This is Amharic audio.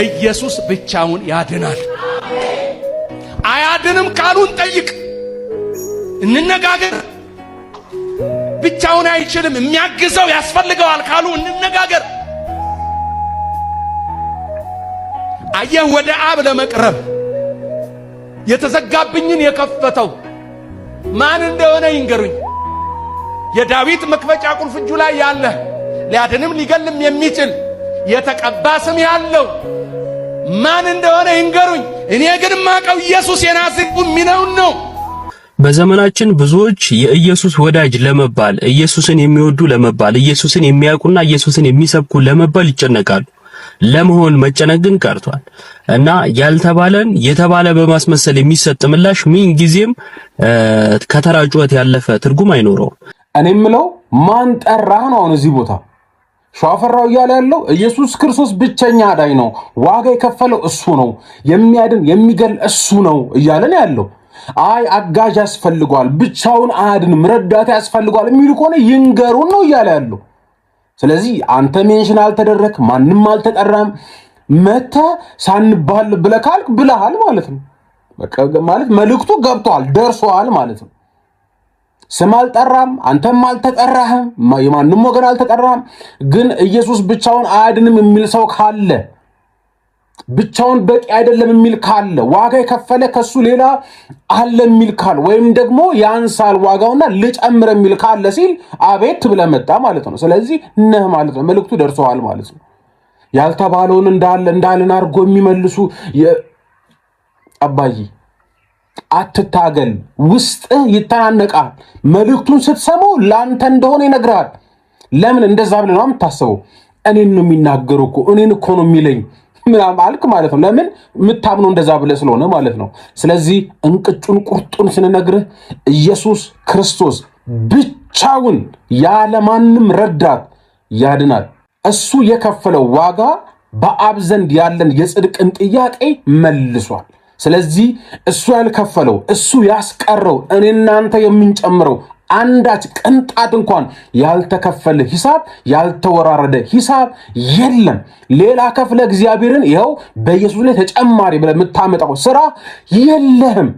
ኢየሱስ ብቻውን ያድናል። አያድንም ካሉን ጠይቅ፣ እንነጋገር። ብቻውን አይችልም፣ የሚያግዘው ያስፈልገዋል ካሉ እንነጋገር። አየህ፣ ወደ አብ ለመቅረብ የተዘጋብኝን የከፈተው ማን እንደሆነ ይንገሩኝ። የዳዊት መክፈጫ ቁልፍ እጁ ላይ ያለ፣ ሊያድንም ሊገልም የሚችል፣ የተቀባ ስም ያለው ማን እንደሆነ ይንገሩኝ። እኔ ግን ማቀው ኢየሱስ የናዝሬቱ የሚለውን ነው። በዘመናችን ብዙዎች የኢየሱስ ወዳጅ ለመባል፣ ኢየሱስን የሚወዱ ለመባል፣ ኢየሱስን የሚያውቁና ኢየሱስን የሚሰብኩ ለመባል ይጨነቃሉ። ለመሆን መጨነቅ ግን ቀርቷል እና ያልተባለን የተባለ በማስመሰል የሚሰጥ ምላሽ ምን ጊዜም ከተራ ጩኸት ያለፈ ትርጉም አይኖረውም። እኔ የምለው ማን ጠራህ ነው። አሁን እዚህ ቦታ ሸዋፈራው እያለ ያለው ኢየሱስ ክርስቶስ ብቸኛ አዳኝ ነው፣ ዋጋ የከፈለው እሱ ነው፣ የሚያድን የሚገል እሱ ነው እያለ ነው ያለው። አይ አጋዥ ያስፈልገዋል፣ ብቻውን አያድንም፣ ረዳት ያስፈልገዋል የሚሉ ከሆነ ይንገሩን ነው እያለ ያለው። ስለዚህ አንተ mention አልተደረክ፣ ማንም አልተጠራም። መተ ሳንባል ብለህ ካልክ ብለሃል ማለት ነው። በቃ ማለት መልእክቱ ገብቷል፣ ደርሷል ማለት ነው። ስም አልጠራም፣ አንተም አልተጠራህም፣ የማንም ወገን አልተጠራም። ግን ኢየሱስ ብቻውን አያድንም የሚል ሰው ካለ፣ ብቻውን በቂ አይደለም የሚል ካለ፣ ዋጋ የከፈለ ከሱ ሌላ አለ የሚል ካለ፣ ወይም ደግሞ ያንሳል ዋጋውና ልጨምር የሚል ካለ ሲል አቤት ብለህ መጣ ማለት ነው። ስለዚህ ነህ ማለት ነው። መልእክቱ ደርሰዋል ማለት ነው። ያልተባለውን እንዳለ እንዳልን አድርጎ የሚመልሱ፣ አባዬ አትታገል። ውስጥህ ይተናነቃል። መልእክቱን ስትሰማው ለአንተ እንደሆነ ይነግርሃል። ለምን እንደዛ ብለህ ነው የምታስበው? እኔን ነው የሚናገረው እኮ፣ እኔን እኮ ነው የሚለኝ ምናምን አልክ ማለት ነው። ለምን? የምታምነው እንደዛ ብለህ ስለሆነ ማለት ነው። ስለዚህ እንቅጩን ቁርጡን ስንነግርህ ኢየሱስ ክርስቶስ ብቻውን ያለማንም ረዳት ያድናል። እሱ የከፈለው ዋጋ በአብ ዘንድ ያለን የጽድቅን ጥያቄ መልሷል። ስለዚህ እሱ ያልከፈለው፣ እሱ ያስቀረው፣ እኔ እናንተ የምንጨምረው አንዳች ቅንጣት እንኳን ያልተከፈለ ሂሳብ፣ ያልተወራረደ ሂሳብ የለም። ሌላ ከፍለ እግዚአብሔርን ይኸው በኢየሱስ ላይ ተጨማሪ ብለህ የምታመጣው ስራ የለህም።